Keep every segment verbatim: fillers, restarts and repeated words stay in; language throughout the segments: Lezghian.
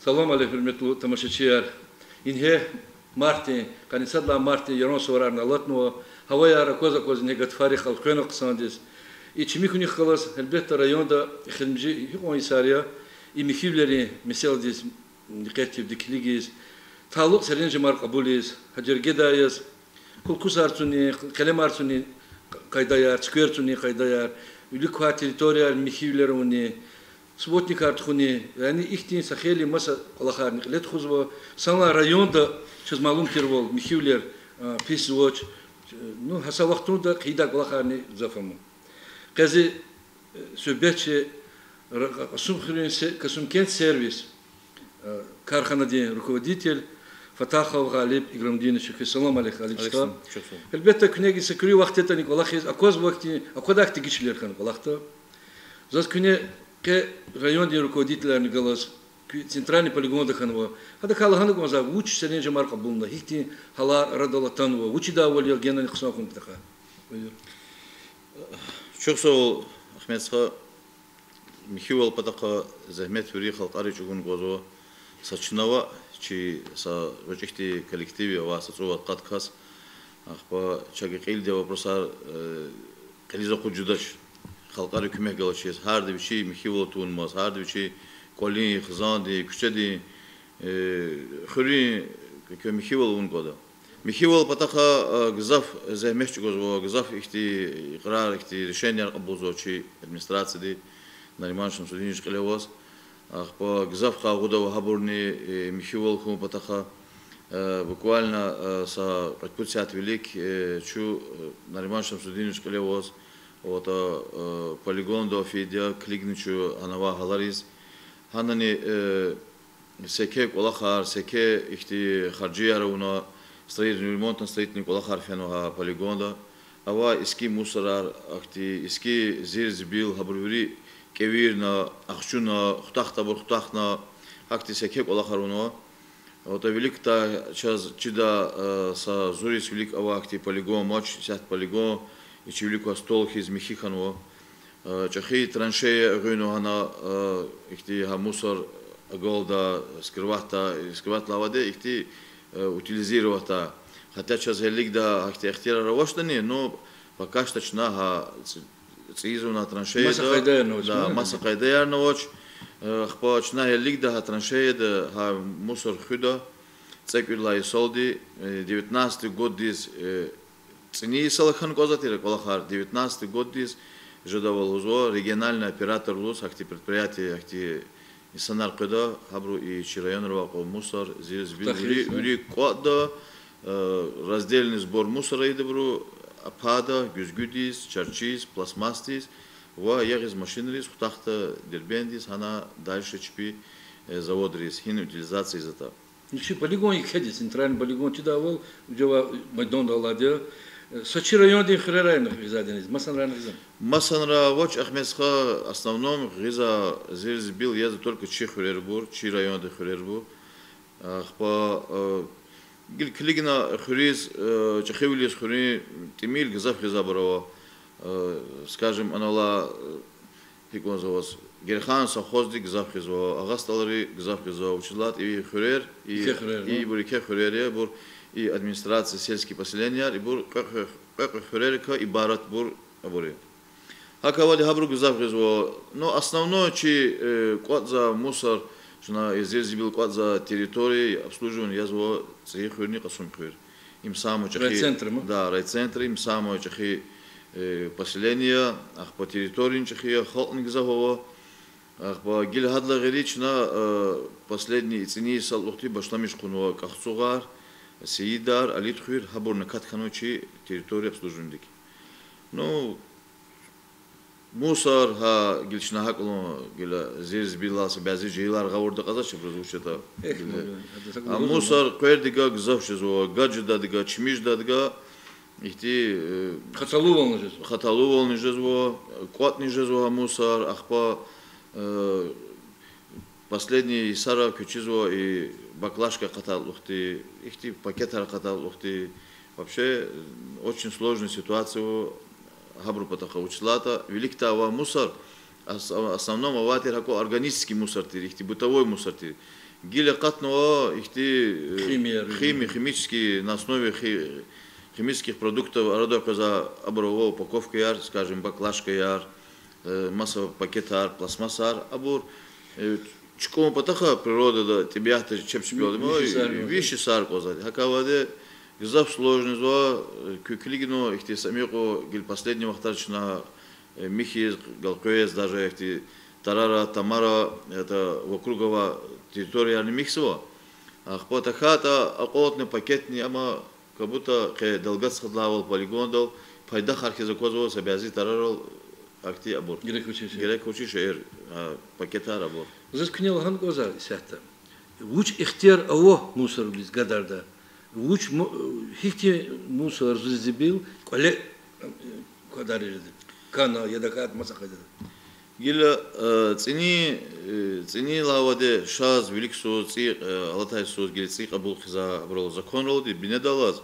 Салам алейкум, гьуьрметлу тамашачияр! Ингье мартдин, къанни сад лагьай мартдин яран суварарни алатнава. Гьаваяр акваз-акваз ингье гатфарихъ элкъвена хъсандиз. И чими хьунихъ галаз, гьелбетда, районда эхиримжи гьикьван йисар я и михьивилерин месэладиз дикъетдивди килигиз, талукь серенжемар кьабулиз, гьа жергедай яз кулкусар цуни, къелемар цуни къайдаяр, цуьквер цуни къайдаяр, вилик квай территорияр михьивилер авуни, субботникар тухуни, яни ихьтин са хейлин маса кӀвалахарни кьиле тухузва. Санлай районда, чаз малум тирвал, михьивилер, а, писзавач. Ну, гьа са вахтунда хъийидай кӀвалахарни гзаф ама. Къе зи, э, суьгьбетчи Ра-, Кьасумхуьруьн се-, Касумкент сервис, э, карханадин руководитель Фатахов Гъалиб Играмудинович. Салам алейк, Гъалиб стха. Алейкум салам. Гьелбетда, куьне гьакӀ са куьруь вахт ятӀани кӀвалахиз, аквазва ахьтин, аквадай ахьтин гишвилер хьана кӀвалахда. Заз куьне къе райондин руководителарни галаз, куь центральный полигонда хьанва. Гьадакай лагьана кӀанзава, вуч серенжемар кьабулна, гьихьтин гьалар арадал атанва, вучдайвал я генани хъсан хьун патахъай. Буюр. Чухсагъ хьуй, Ахмед стха, михьивал патахъай зегьмет вири халкьари чӀугуна кӀанзава, са чна ваъ, чи са гъвечӀи хьтин коллектив я, авай са цӀувад-къад кас. Ахпа чаз кьилди вопросар, э, кьилиз акъудиз жедач, халкьари куьмек галачиз, гьарда вичи михьивал тавунмаз, гьарда вичи кӀвалин, хизандин, куьчедин, э, хуьруьн куь михьивал авун кӀанда. Михьивал патахъай, э, гзаф зегьмет чӀугвазва, гзаф ихьтин икьрар, ихьтин решенияр кьабулзава чи администрацияди, Нариман Шамсудинович кьиле аваз. Ахпа гзаф къайгъуда ава гьабурни, э, михьивал хьун патахъай, э, буквально, э, са кьвед-пуд сят вилик, э, чун, э, Нариман Шамсудинович кьиле аваз, вата, э, полигонда фейиди я, килигна чун гьана авай гьалариз. Гьанани, э, секе кӀвалахар, секе ихьтин харжияр авуна, строительно-ремонтно-строительный кӀвалахар фенва гьа полигонда. Авай иски мусорар, ахьтин иски зирзибил, гьабур вири кӀевирна, ахчуна, хутахтайбур хутахна, гьахьтин секе кӀвалахар авунва. ВатӀа виликдай чаз чида, э, са зуриз вилик авай ахьтин полигон амач, исятда полигон, и чи вилик квай стол хьиз михьи хьанва. Э, чӀехи траншея гъуьнва гьана, э, ихьтин гьа мусор агалда скрыватьда, скрыватьда лагьайди ихьтин, э, утилизироватьда. Хотя чаз гьелелигдай гьахьтин ихтиярар авачтӀани, ну, пока что чна гьа цӀи-, цӀийизва на траншеяда. Маса къайдаярни авач, да, маса къайдаярни авач. Э, ахпа чна гьелелигдай гьа траншеяда гьа мусор хуьда. ЦӀекӀуьд лагьай йисалди, э, девятнадцатый годдиз, э, цӀини йисалай хьана кӀанзавайтир а кӀвалахар, девятнадцатый годдиз жедайвал лугьузва, региональный оператор лугьуз, гьахьтин предприятие, гьахьтин инсанар къведа, гьабуру и чи районра авай кьван мусор, зирзибил, вири, вири кӀватӀда, э, раздельный сбор мусора ийида абуру, а, пада, гуьзгуьдиз, чарчиз, пластмассдиз ва ягъиз машинриз хутахда Дербентдиз, гьана дальше чпи, э, заводриз, гьина утилизация ийизватӀа. Ну, чи полигон екеди, центральный полигон чидайвал, жува майданда алайди я. Э, са чи райондин хуьрерайни гъизвайди я, масанрайни гъизва? Масанра авач, Ахмед стха, основном гъизва, зирзибил язва только чи хуьрербур, чи райондин хуьрербур. Ахпа, э, гила килигна хуьруьз, э, чӀехивилиз хуьруьн тӀимил гзаф гъизвайбур ава. Э, скажем, анала, э, гьикӀ кӀанзава ваз, Герхан совхозди гзаф гъизва, Агъа СтӀалри гзаф гъизва, вучиз лагьайтӀа и хуьрер, и, ибур еке хуьрер я, ибур и администрация, сельские поселенияяр, ибур кьве-кьве, кьве-кьве хуьрерикай ибаратбур абур я. ГьакӀ авайди гьабуру гзаф гъизва. Ну, основной чи, э, кӀватӀзавай мусор, чна и зирзибил кӀватӀзавай территория, обслуживание язва ЦӀийи хуьрни Кьасумхуьр. Им самый чӀехи, райцентр, да, райцентр, им самый чӀехи, э, поселение, ахпа территорияни чӀехи я, халкьни гзаф ава. Ахпа гила гьадалай гъейри чна, э, последний цӀини йисалай кьулухъди башламиш хъувунва КӀахцугъар, Сейидар, Алидхуьр, гьабурни акат хьанва чи территория обслуживанидик. Ну, мусор, гьа, гила чна гьакӀ лугьун, гила зирзибилдалай са бязи жегьилар гъавурда акьазвач абуруз вуч ятӀа. Мусор къвердавай гзаф жезва, гаджидавай, чими жедайдавай, ихьтин, э, хаталувални жезва, кӀватӀни жезва гьа мусор, ахпа, э, последний йисара квез чизва и баклашкаяр акъатайдалай кьулухъди, ихьтин пакетар акъатайдалай кьулухъди. Вообще, очень сложная ситуация ава гьабурун патахъай, вучиз лагьайтӀа виликдай авай мусор, ас-, основном авай тир гьакӀ органический мусор тир, ихьтин бытовой мусор тир. Гила акъатнава ихьтин, э, Химия, хими-, химический, на основе хи-, химических продуктов арадал къвезвай абур ава упаковкаяр, скажем, баклажкаяр, э, маса пакетар, пластмассаяр, абур, э, чукӀун патахъай природада, тӀебиатда чеб чпелди, виш йисар кӀанзавайди. Гьаквади гзаф сложностьзава, э, куь килигна ихьтин са мекьи гила последний вахтара чна, э, михьиз, галкъвез, даже ихьтин тарара, тамара, это, вокруг авай территориярни михьзава. Ахпа тахьайтӀа акьалтна пакетни, амма как будто къе далдатӀа садлагьвал полигондал пайдахар хьиз аквазва са бязи тарарал ахьтин абур. Герек вуч я шейэр, а, пакетар абур. Заз куьне лагьана кӀанзава исятда. Вуч ихтияр ава мусорвилиз гадарда? Вуч му-, гьихьтин мусор, зибил кӀвале гадарда? Кана я тахьайтӀа маса къайдада? Гила, э, цӀинин, э, цӀинин лагьайвал, шаз, виликсуз, цӀийи, э, алатайсуз, гила цӀийи кьабул хъийизвай абурал законралди бинедаллаз,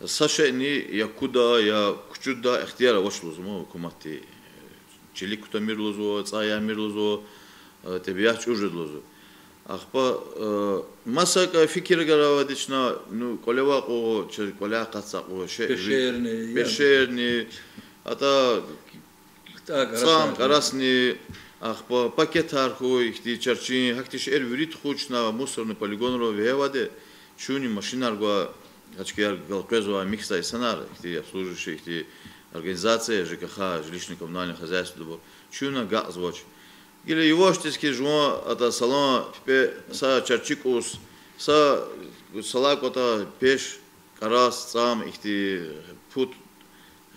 са шейни я куда, я кучуда ихтияр авач лугьузва гьукуматди. Чилик кутамир лугьузва, цӀай ямир лугьузва, э, тӀебиат чӀур жеда лугьузва. Ахпа, э, масакӀа фикирар авайди чна, ну, кӀвале авай кьван, чаз кӀваляй акъатзавай кьван шей, пешерни, пешерни, атӀа цӀам кӀарасни, ахпа пакетар хьуй, ихьтин чарчин, гьахьтин шейэр вири тухуз чна мусорный полигонра вегьевайди, чунни машинар гвай, гьа чкаяр галкъвезвай, михьзавай инсанар, ихьтин обслуживающий, ихьтин организация, ЖКХ, жилищно-коммунальное хозяйстводибур, чун агакьзавач. Гила явашдиз хьиз жуван атӀа салан пипӀе са чарчи кӀус, са салай кӀватӀа пеш, кӀарас, цӀам, ихьтин пуд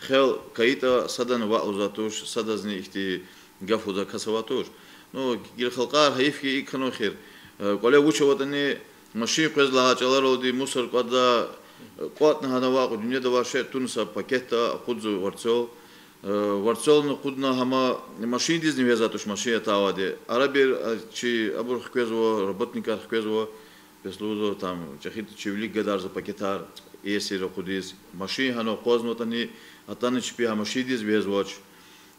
хел кайитӀа, садани ваъ лугьузвай туш, садазни ихьтин гаф лугьузвай кас авай туш. Ну, гила халкьар гьайиф хьи икӀ хьанва эхир. Э, кӀвале вуч аватӀани, машин къвез лагьай чӀаларалди мусор кӀватӀда, кӀватӀна гьана авай кьван дуьньяда авай шей, туна са пакетда акъудзава варцел. Э, варцелни акъудна гьам машиндизни вегьезвай туш, машин атайвайди. Арабир, э, чи абур хквезва, работникар хквезва, бес лугьузва, там, чӀехиди чи вилик гадарзава пакетар, иесир акъудиз. Машин гьана акъвазнаватӀани, атана чпи гьа машиндиз вегьезвач.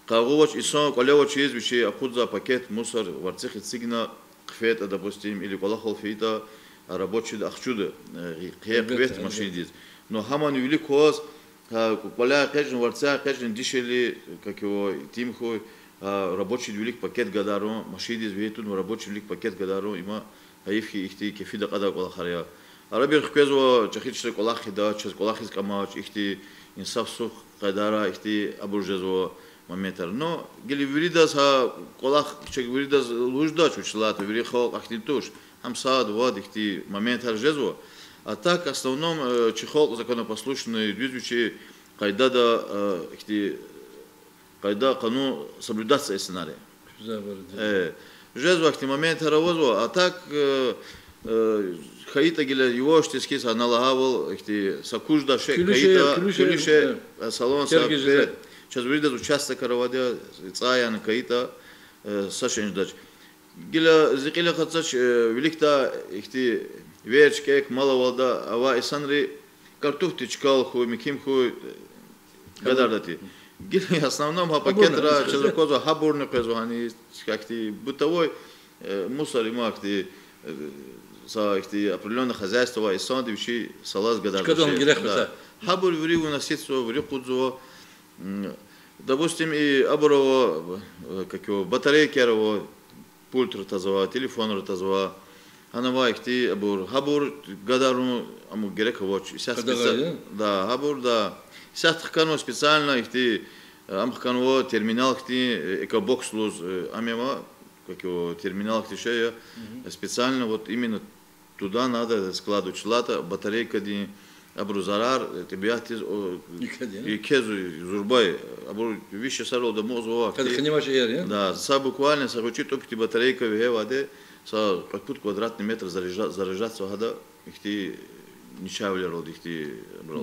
Къайгъу авач, инсан кӀвале авачиз вичи акъудзавай пакет, мусор варцихъ эцигна хъфейтӀа, допустим, или кӀвалахал фейитӀа, рабочийди ахчуда, э, хъия хъфейтӀа машиндиз. Но гьамни вилик кваз, гьа, кӀваляй экъечӀна, варцяй экъечӀна дишегьли, как его, итим хьуй, гьа рабочийди вилик пакет гадарун, машиндиз вегьейтӀа, рабочийди вилик пакет гадарун, има гьайиф хьи ихьтин кефида акьадай кӀвалахар я. Арабир хквезва, чӀехи чна кӀвалах хъийида, чаз кӀвалахиз кӀамач, ихьтин инсафсуз къайдара, ихьтин абур жезва моментар. Ну, гила виридаз гьа кӀвалах, чаз виридаз лугьуз жедач, вучиз лагьайтӀа вири халкь ахьтин туш. Гьам сад-вад ихьтин моментар жезва. А так, в основном, э, чи халкь законопослушный, дуьз вичи къайдада, э, ихьтин къайда, къанун соблюдатьзавай инсанар я. Э, жезва, ихьтин моментар авазва, а так, э, э, хьайитӀа гила явашдиз хьиз, гьана лагьайвал, ихьтин са кужда шей куьлуь шей, кайитӀа, куьлуь шей, э, салон са пе-, чаз виридаз участокар авайди я, цӀай яна кайитӀа, э, са шейни жедач. Гила зи кьил акъатзавач, э, виликдай ихьтин верч, кӀек, мал авалда авай инсанри картуфди чкадал хьуй, муькуьдал хьуй, э, гадардатӀи. Гила в основном гьа пакетра чаз аквазва, гьабурни къвезва гьаниз, как-то бытовой, э, мусор, има ихьтин, э, са ихьтин определённый хозяйство авай инсанди вичи салаз гадарда. Гьабур вири выноситьзава, вири къудзава. Допустим, и абур ава, э, как его, батарейкаяр ава, пультра тазва, телефонра тазва. Гьана авай ихьтин абур, гьабур гадарун, амма герек авач. Исятда, да, гьабур, да. Исятда хканва специально ихьтин, э, ам хканва терминал ихьтин, э, экобокс лугьуз, э, ам я, как его, терминал ихьтин шей я. Специально вот именно туда надо складывать, вучиз лагьайтӀа батарейкадин, абурун зарар, э, тӀебиатдиз, о, еке зурба я, абур виш йисаралди амукьзава. Да, са буквально са гъвечӀи тӀуб хьтин батарейка вегьевайди, са кьве пуд квадратный метр заряжа-, заряжаться гьада, ихьтин ничавилералди ихьтин абурал.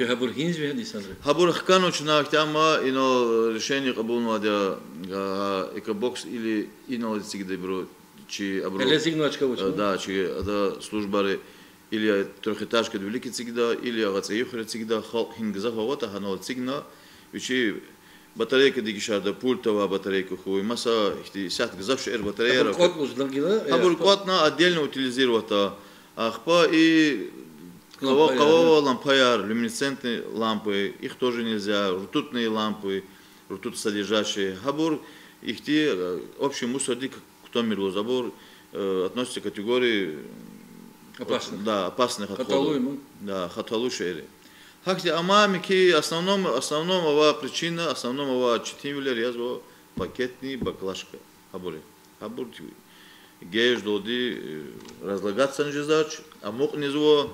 Гьабур хканва чна ихьтин, амма инал решение кьабулнавайди я, а, экобокс или инал эцигда ибуру, чи абуру, э, да, чи ада службари, или трёхэтажкада вилик эцигда, или АгъацӀайи хуьре эцигда, халкь гьина гзаф аватӀа, гьанал эцигна, вичи Батарейка дегишарда, пультовая батарейка хьуй, маса ихьтин исятда гзаф шейэр батареяр. Гьабур кӀватӀ лугьуз лагьана, гьабур кӀватӀна, отдельно утилизироватьда. Ахпа и къава, къавава лампаяр, люминесцентный лампы, их тоже нельзя, ртутные лампы, ртуть содержащие. Гьабур ихьтин, э, общий мусордик кутамир лугьуз, абур, э, относятся к категории, да, опасных отходов. Да, хаталу шейэр я. Гьахьтин амай михьи, основном, основном авай причина, основном авай четинвилер язва пакетный баклашка. Гьабур я. Гьабур геждалди, э, разлагаться жезвач, амукьнава,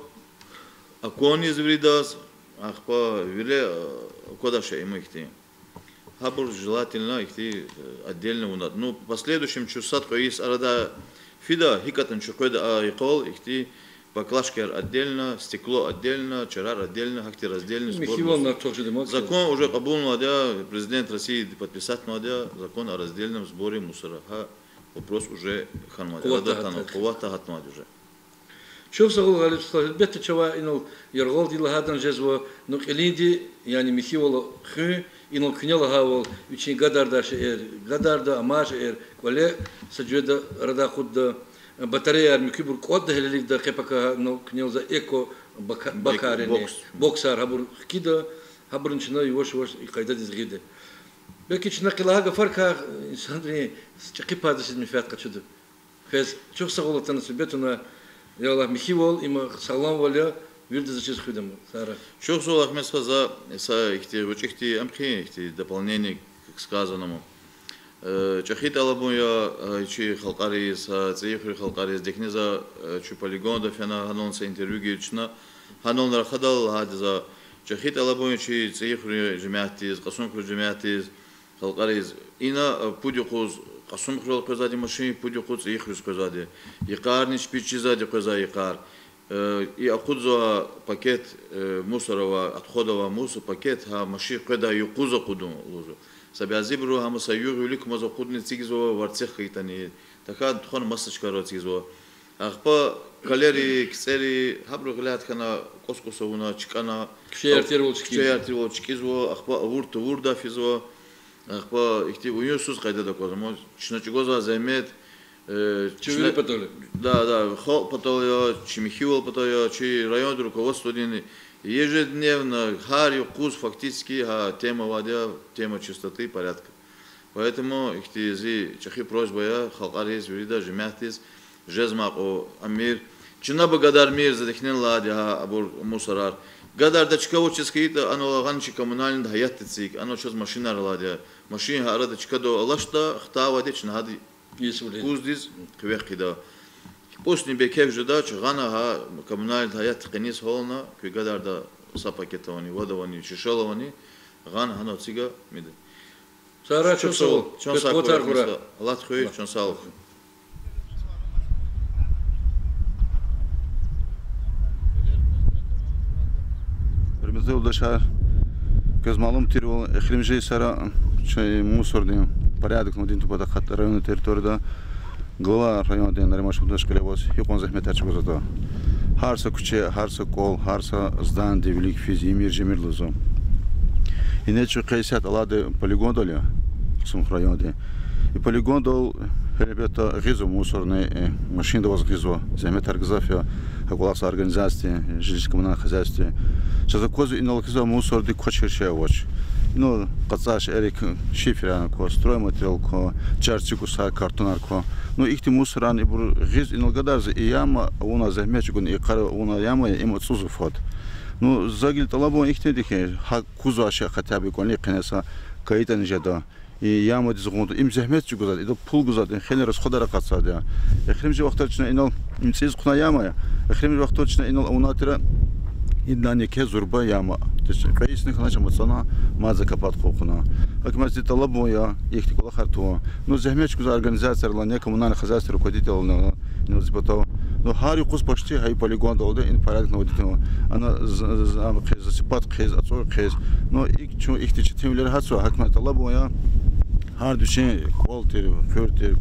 акуниз виридаз, ахпа вири, э, аквадач им ихьтин. Гьабур желательно ихьтин, э, отдельно авунатӀа. Ну, в последующем чун сад кьве йис арада фида, гьикӀ ятӀани чун къведа а йикъал, ихьтин баклашкаяр отдельно, стекло отдельно, чарар отдельно, гьахьтин раздельный сбор. Закон уже кьабулнавайди я, президент России подписатьнавайди я закон о раздельном сборе мусора. Гьа вопрос уже хьанвайди, къуватда гьатнавайди уже. Чухсагъул, Гъалиб стха, гьелбетда, чавай инал яргъалди лагьайди жезва, ну кьилинди, яни михьивал хуьн, инал куьне лагьайвал, вичин гадардай шейэр гадарда, амай шейэр кӀвале са жуьреда арадай акъудда, батареяяр муькуьбур кӀватӀда гьелелигда, къе-пака, ну куьне лагьайвал, за эко бака-, бакарни, боксар, гьабур хкида, гьабурни чна юваш-юваш и къайдадиз гъида. Белки чна кьил лагьай гафарикай инсанрин чӀехи пайдадиз менфят къачуда. Квез чухсагъул атана, суьгьбет авуна, я Аллагь, михьивал, им сагъламвал я, виридаз чиз хуьда ам, сагърай. Чухсагъул, Агьмед стха, за са ихьтин гъвечӀи хьтин, ам хьи, ихьтин дополнение к сказанному. Э, чӀехи тӀалабун я, э, чи халкьариз, э, ЦӀийи хуьруьн халкьариз, дегьне за, э, чун полигонда фена, гьанални са интервью гайи чна, гьанални рахадайла лагьайди за, чӀехи тӀалабун я чи ЦӀийи хуьруьн жемятдиз, Кьасумхуьруьн жемятдиз, халкьариз. Ина, э, пуд юкъуз Кьасумхуьрел къвезвайди машин, пуд юкъуз ЦӀийи хуьруьз къвезвайди. Йикъарни чпиз чизвайди къвезвай йикъар. Э, и акъудзавай пакет, э, мусора ва отходового мусора пакет, гьа машин къведай юкъуз акъудун лугьузва. Са бязибуру гьам са югъ виликамаз акъудна эцигзава варцихъ хьайитӀани. ТахьайтӀа тухвана маса чкайра эцигзава. Ахпа калери, кицӀери, гьабуру гъиляд хьана, кӀус-кӀус авуна, чкӀана, куьчеяр тирвал чкӀизва, ахпа авур тавурдай физва. Ахпа ихьтин уюнсуз къайдада аквазва. Чна чӀугвазвай зегьмет, э, чи вири патал я. Да, да, халкь патал я, чи михьивал патал я, чи райондин руководстводин ежедневно, гьар юкъуз фактически гьа тема авайди я, тема чистоты и порядка. Поэтому ихьтин зи чӀехи просьба я халкьариз, виридаз, жемятдиз, жезмай кьван амир. Чна ба гадармир, за дегьнен лагьайди гьа абур мусорар. Гадарда чка авачиз хьайитӀа, анал агъана чи коммунальный гьаятда эциг, анал чаз машинар алайди я. Машин гьа арада чкадал алачтӀа, хтайвайди я чна гьада куьздиз хъивегь хъийида. КӀусни бекеф жедач, гъана гьа коммунальный гьаятдин къенез гьална, куь гадарда са пакет авани, вад авани, шишел авани, гъана гьана эцига мида. Сагърай, чун сагъул. Чун сагъул, Агьмед стха. Аллагьди хуьй, чун сагъул хьуй. Гьуьрметлу юлдашар, квез малум тирвал, эхиримжи йисара чи мусордин порядок наводить авун патахъай райондин территорияда глава райондин Нариман Шамдинович кьиле аваз гьикьван зегьметар чӀугвазватӀа. Гьар са куьче, гьар са кӀвал, гьар са зданиеди вилик физ, ийимир-жемир лугьузва. Ингье чун къе исятда алайди полигондал я, Кьасумхуьр райондин. И полигондал, гьелбетда, гъизва мусорни, э, машинда аваз гъизва, зегьметар гзаф я, гьа кӀвалахзавай организациядин, жилищно-коммунальное хозяйстводин. Чаз аквазва, инал гъизвай мусордик квачир шей авач. Инал къацӀай шейэрик, шиферар ква, стройматериал ква, чарчи кӀусар, картонар ква. Ну, ихьтин мусорарни ибур гъиз инал гадарзава, и яма авуна зегьмет чӀугуна, и йикъара авуна яма я, им ацӀузва фад. Ну, за гила тӀалабун ихьтинди хьи, гьакӀ кузвай шей хотя бы кӀвалин къене са кайитӀани жеда. И ямадиз гъун, им зегьмет чӀугвазвайди, ида пул гузвайди, им хейлин расходар акъатзавайди я. Эхиримжи вахтара чна инал, им цӀийиз хъувунвай яма я, эхиримжи вахтара чна инал авунайтӀа, идалай еке зурба яма. То есть кьве йисни хьанач ам ацӀана, мад закопать хъувуна. ГьакӀ ма зи тӀалабун я, ихьтин кӀвалахар тавун. Ну, зегьмет чӀугвазвай организациярални, коммунальное хозяйстводин руководителрални, ну, зи патав. Ну, гьар юкъуз почти гьа и полигондалди ин порядок наводить авун. Ана з-, з-, ам хъийиз, засыпать хъийиз, ацӀуй хъийиз. Ну, икӀ чун ихьтин четинвилер гьатзава, гьакӀ ма тӀалабун я. Гьарда вичин кӀвал тир, хуьр тир,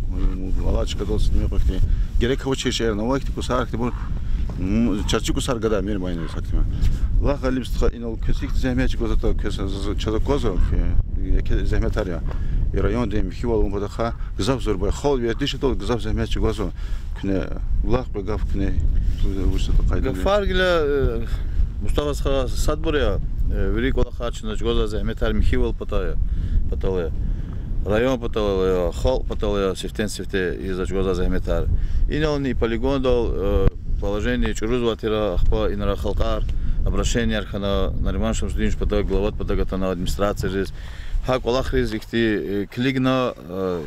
алай чкадал са тӀимил кьван ихьтин герек авачир шейэрни авай ихьтин кӀусар, ихьтинбур, м, чарчи кӀусар гадармир майни са тӀимил. Лагь, Гъалиб стха, инал квез ихьтин зегьмет чӀугвазватӀа, квез чаз аквазва, э, Яке зегьметар я. И райондин михьивал авун патахъай гзаф зурба я. Халкь вердишдал гзаф зегьмет чӀугвазва. Куьне лап кьве гаф куьне вуч са къайда. Гафар гила, э, Мустафа стха, садбур я, э, вири кӀвалахар чна чӀугвазвай зегьметар михьивал пата я, патал я. Район патал я, халкь патал я, сифтени-сифте ийизвай чӀугвазвай зегьметар. Инални и полигондал, э, положение чӀурузвай тир, ахпа инра халкьар обращенияр хьана, Нариман Шамсудинович патав, главад патав атана администрацияриз. Гьа кӀвалахриз ихьтин, э, килигна, э,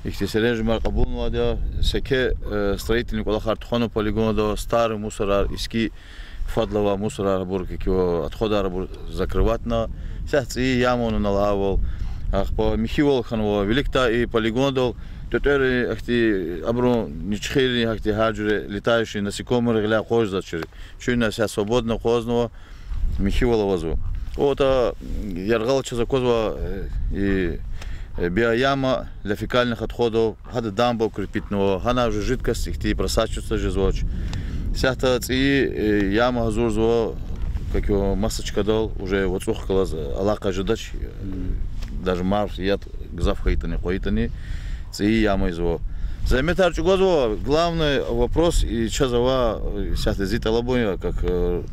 ихьтин серенжемар кьабулнавайди я, секе, э, строительный кӀвалахар тухвана полигонда, старый мусорар, иски фадлай авай мусорар, абур, как его, отходар абур закрыватьна, сят цӀийи яма авуна лагьайвал, ахпа михьивал хьанва, виликдай и полигондал, тӀветӀери ахьтин, абурун ничхиррин, ахьтин гьар жуьре летающий насекомыйрин гъиляй акъваззавачир. Чуьнна сят свободно акъвазнава, михьивал авазва. ОтӀа яргъал чаз аквазва, э, и, э, биояма для фекальных отходов, гьада дамба укрепитьнава, гьана уже жидкость ихьтин просачиваться жезвач. Сятда цӀийи, э, яма гьазурзава, как его, маса чкадал, уже вацӀухъ галаз алакъа жедач, э, даже марф, яд гзаф хьайитӀани, къайитӀани, цӀийи яма ийизва. Зегьметар чӀугвазва, главный вопрос, и чаз авай, э, сятда зи тӀалабун я, как, э,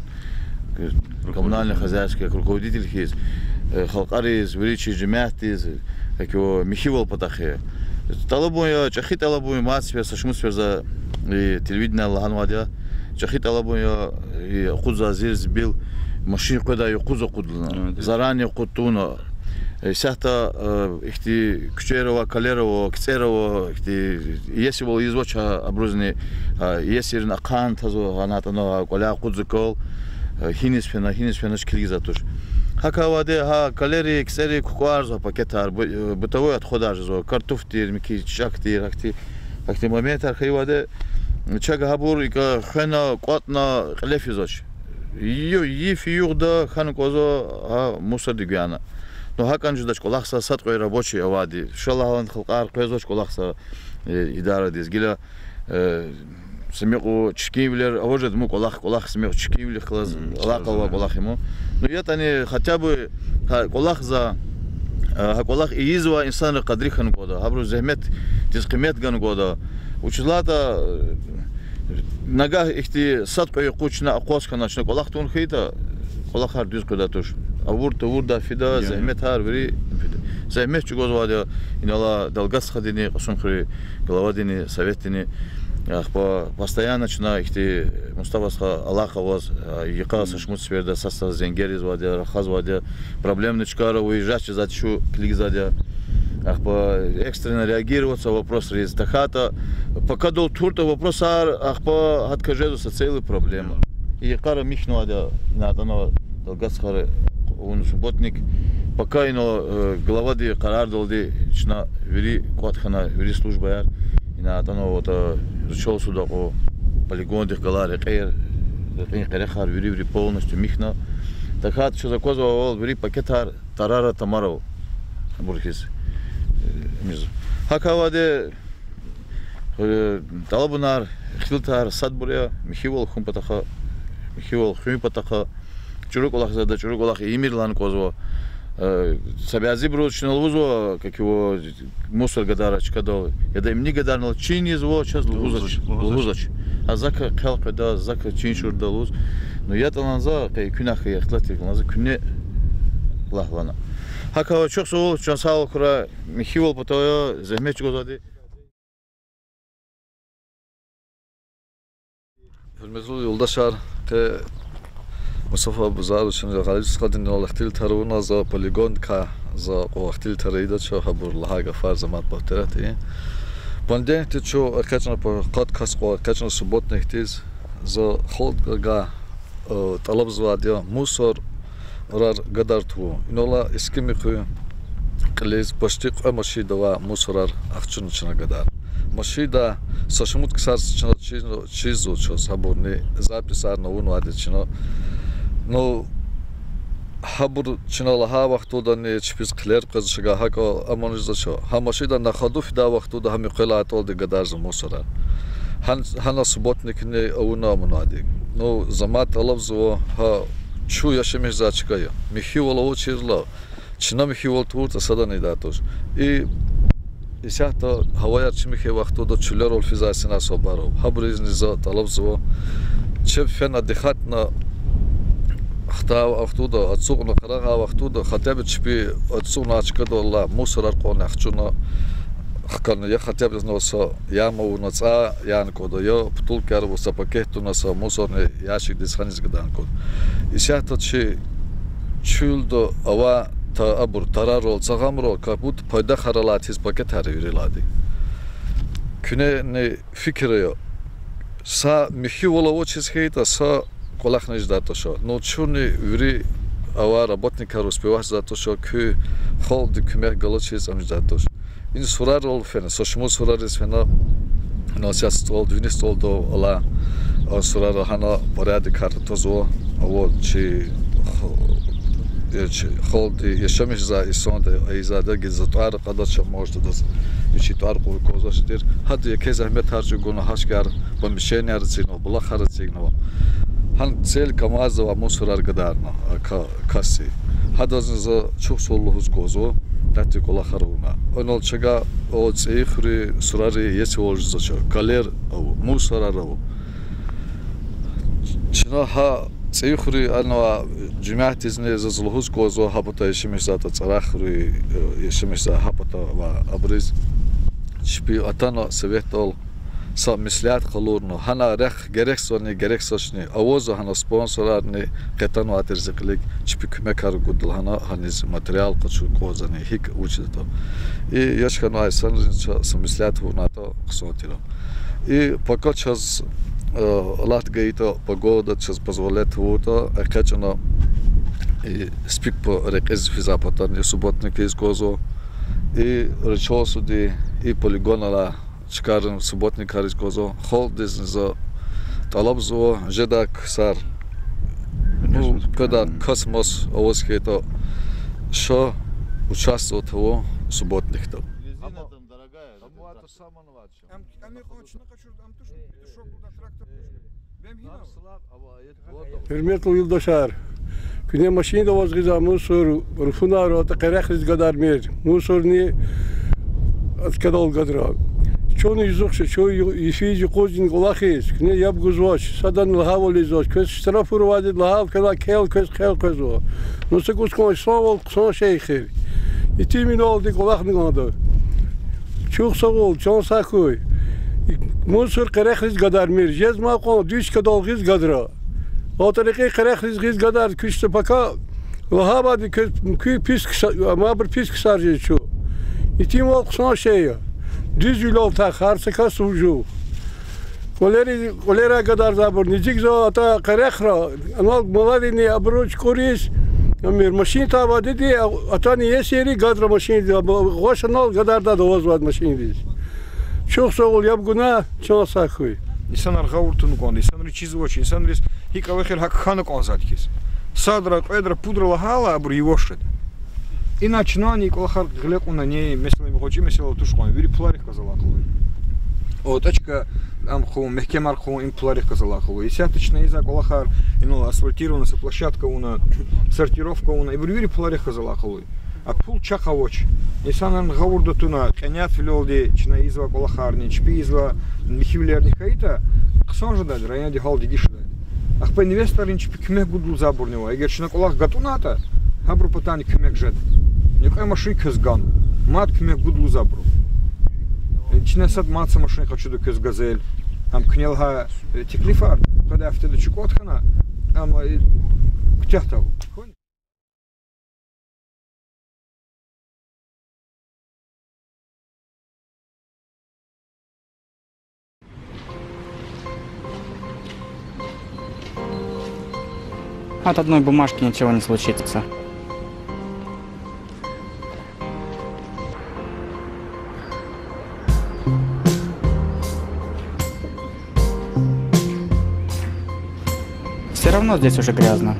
коммунальное хозяйство, как руководитель хьиз, э, халкьариз, вири чи жемятдиз, как его, михьивал патахъ я. ТӀалабун я, чӀехи тӀалабун я, мад сефер, са шумуд сефер за, э, телевидениеда лагьанвайди я, чӀехи тӀалабун я, э, акъудзавай зир-зибил машин къведай юкъуз акъудна, заранее акъуд тавуна. Э, сятда, э, ихьтин куьчейра ава, калера ава, кицӀера ава, ихьтин иесивал ийизвач гьа абурузни, а, иесирин ахъа тазва, гьана атӀана кӀваляй акъудзавайвал, э, гьиниз фена, гьиниз фена чаз килигзавайди туш. ГьакӀ авайди гьа калери, кицӀери кукӀварзава пакетар, бу-, э, бытовой отходар жезва, картуф тир, михьи чичӀек тир, гьахьтин, гьахьтин моментар хьайивайди, чаз гьабур икӀ хвена, кӀватӀна кьиле физвач. Ю-, йиф-югъда хьана кӀанзава гьа мусордик гуьгъуьна. Ну, гьакӀни жедач, кӀвалахзава сад-кьве рабочий авайди. Ша лагьана халкьар къвезвач кӀвалахзава, э, идарадиз. Гила, э, са мукьва чиркинвилер аваз жеда ман кӀвалах, кӀвалах са мукьва чиркинвилихъ галаз алакъа авай кӀвалах я ман. Ну, ятӀани хотя бы гьа кӀвалахзава, э, гьа кӀвалах ийизвай инсанрин къадир хьана кӀанда, гьабуруз зегьметдиз къимет гана кӀанда. Вучиз лагьайтӀа, э, нагагь ихьтин сад-кьве юкъуз чна акъваз хьана, чна кӀвалах тавун хьайитӀа, кӀвалахар дуьз къведай туш. Авур-тавурдай фида, зегьметар вири фида. Зегьмет чӀугвазвайди я инал Далгатстхадини, Кьасумхуьруьн главадини, советдини. Ахпа постоянно чна ихьтин Мустафа стха алакъа аваз, а, йикъа са шумуд сеферда сад-садаз зенгер ийизвайди я, рахазвайди я. Проблемный чкайра выезжать жезвайди, чун килигзавайди я. Ахпа экстренно реагировать авун вопросриз. ТахьайтӀа пакадал туртӀа вопросар, ахпа гьадакай жезва са целая проблема. И йикъара михьнавайди я, ина атӀанва Далгатстхада авуна субботник. Пака ина, э, главадин къарардалди чна вири кӀватӀ хьана, вири службаяр. Ина атӀанва, вот, э, Зачел-Суд акьван полигондихъ галай рекьер, рекьин къерехар вири-вири полностью михьна. ТахьайтӀа чаз аквазвайвал вири пакетар тарара тамарал абур хьиз, э, миз. ГьакӀ авайди, э, тӀалабунар, ихтилатар садбур я, михьивал хуьн патахъай, михьивал хуьн патахъай, чӀуру кӀвалахзавайда чӀуру кӀвалах ийимир лагьана кӀанзава. Э, са бязибуру чна лугьузва, как его, мусор гадара чкадал, яда имни гадарнал чин ийизва, чаз лугьузвач, лугьузвач. А закай хъел къведа, закай чин чурда лугьуз. Ну, ятӀани за, къе куьнахъ ихтилат ийиз кӀанзава, куьне лагь лагьана. ГьакӀ авай чухсагъул, чан сагъвал хьурай, михьивал патал я, зегьмет чӀугвазвайди. Гьуьрметлу юлдашар, къе Мустафа Бузаровични Гъалибстхадини ихтилатар авуна, за полигондикай за кьван ихтилатар ийидач, гьабур лагьай гафар за мад повторять ийин. Понедельникди чун экъечӀна, къад кас кьван экъечӀна субботникдиз, за халкьдивай, э, тӀалабзавайди я мусор рар гадар тавун. Инал Искимихуьн кьилиз почти кьве машинда авай мусорар ахчуна чна гадар. Машиндай са шумуд ксар чна чиз-, чизва чаз гьабурни, записьарни авунвайди чна. Ну, гьабур чна лагьай вахтундани чпиз хъилер къвезва, чавай гьакӀ аманиз жезвач. Гьа машиндай на ходу фидай вахтунда гьам кьве лагьай тӀалди гадарзава мусорар. Гьан-, гьана субботникни авуна амунвайди. Ну, за мад тӀалабзава, гьа чун яшамиш жезвай чка я. Михьивал авачирла, Чна михьивал тавуртӀа, садани ийидай туш. И исятда гьаваяр чими хьайи вахтунда чуьлерал физвай синар субарал. Гьабуризни за тӀалабзава. Чеб фена дихатна хтай вахтунда, ацукьна къарагъай вахтунда, хотя бы чпи ацукьнавай чкадал алай мусорар кьванни ахчуна хкана, я хотя бы заз са яма авуна цӀай яна кӀанда, я бутылкаяр ва са пакет туна са мусорный ящикдиз гьаниз гадайна кӀанда. Исятда чи чуьлда авай та абур тарарал, цагъамрал, как будто пайдахар алай тиз пакетар я виридалайни. Куьнени фикир ая. Са михьивал авачиз хьайитӀа, са кӀвалахни жедай туш. Ну, чунни вири авай работникар успевать жедай туш, куь халкьдин куьмек галачиз ам жедай туш. Ина сурарал фена, са шумуд сурариз фена, насят стволда, вини стволда алай, а, сурара гьана порядокар твазва, а вот чи х-, э, чи халкьди яшамиш жезвай инсанди ийизвайди я, гила за тӀвар кьадач, может, адаз вичи тӀвар кьур кӀанзавач тир. Гьада еке зегьметар чӀугуна, гьа чкаяр, помещенияр эцигнава, булахар эцигнава. Гьана цель КамАЗдавай мусорар гадарна, а, ка-, касси. Гьадазни за чухсагъул лугьуз кӀанзава, гьахьтин кӀвалахар авуна. Анал чага а цӀийи хуьруьн сурари ецивал жезвач, калер ава, мусорар ава. Чна гьа цӀийи хуьруьн анавай жемятдизни заз лугьуз кӀанзава, гьа пата яшамиш жезватӀа, ЦӀарахуьруьн, э, яшамиш жезвай гьа пата ва абуриз чпи атана советдал са меслят къалурна, гьана рехъ герекзавани, герексачни, авазва гьана спонсорарни, къе атанвай тир зи кьилик, чпи куьмекар гуда лагьана, гьаниз материал къачуз кӀанзавани, гьикӀ вучиз ятӀа. И яш хьанвай инсанризни чаз са меслят авунатӀа хъсан тир. И пока чаз, э, Аллагьди гайитӀа, погода чаз позволять авуртӀа, экъечӀна и СПИК по рекьиз физвай патани субботник ийиз кӀанзава. И рычалсуди, и полигон алай чкайрин субботникар ийиз кӀанзава. Халкьдизни за тӀалабзава, жедай ксар, ну, къведай кас-мас аваз хьайитӀа, ша участвовать авун субботникда. Гьуьрметлу юлдашар, куьне машинда аваз гъизвай мусор, руфунар, атӀа къерехриз гадармир, мусорни а чкадал гадра. Чун юзух ша, чун ю-, йифиз-юкъуздин кӀвалахиз куьне яб гузвач, садани лагьайвал ийизвач, квез штраф авурвайди лагьайвал, квелай кел квез хъел къвезва. Ну са кӀус кван, хъсанвал хъсан шей хьи. Итимвилелди кӀвалахна кӀанда. Чухсагъул, чан сагъ хьуй. Мусор къерехриз гадармир, жезмай кьван дуьз чкадал гъиз гадра. АтӀа рекьин къерехриз гъиз гадар куьч са пака. Лагьайвалди квез, куь пис кса-, амайбур пис ксар жез чун. Итимвал хъсан шей я. Дуьзвилелди гьар са кас жув. КӀвалери, кӀвалерай гадарзавайбур низикзава, атӀа къерехра, анал маларини абуру чукӀуриз, амир машин тавайди, атани есери гадра машиндиз, гъваш анал гадардайди авазвайди машиндиз. Чухсагъул, яб гуна, чан сагъ хьуй. Инсанар гъавурда тун кӀанда, инсанриз чизвач, инсанриз гьикӀ авахьайла гьакӀ хьана кӀанзавайди хьиз. Садра, кьведра, пудра лагьайла абур юваш жеда. Ина чнани и кӀвалахар гъиле кьуна, ни месэла, им гъвечӀи месэла туш кьван, вири пуларихъ галаз алакъалу. О, тачка, ам хъувун, мягькемар хъувун, им пуларихъ галаз алакъалу. Исятда чна ийизвай кӀвалахар, инал асфальтирование, са площадка авуна, сортировка авуна, ибур вири пуларихъ галаз алакъалу. А пул чахъ авач. Инсанарни гъавурда туна, кьенятвилелди чна ийизвай кӀвалахарни, чпи ийизвай михьивилерни хьайитӀа, хъсан жедайди, районди гьал дегиш жедайди. Ахпа инвесторрин чпи куьмек гуд лугьузвайбурни ава. Эгер чна кӀвалах гатӀунайтӀа, гьабурун патани куьмек жеда. Ни кьве машин квез ганва. Мад куьмек гуд лугьузвайбуру. Чна сад мад са машин къачуда квез, Газель. Ам куьне лагьай, э, теклифар, къведай гьафтеда чукӀватӀа хьана, ам, э, куьтягь тавун. От одной бумажки ничего не случится. Всё равно здесь уже грязно.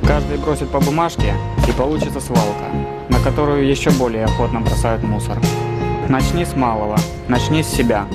Каждый бросит по бумажке, и получится свалка, на которую ещё более охотно бросают мусор. Начни с малого, начни с себя.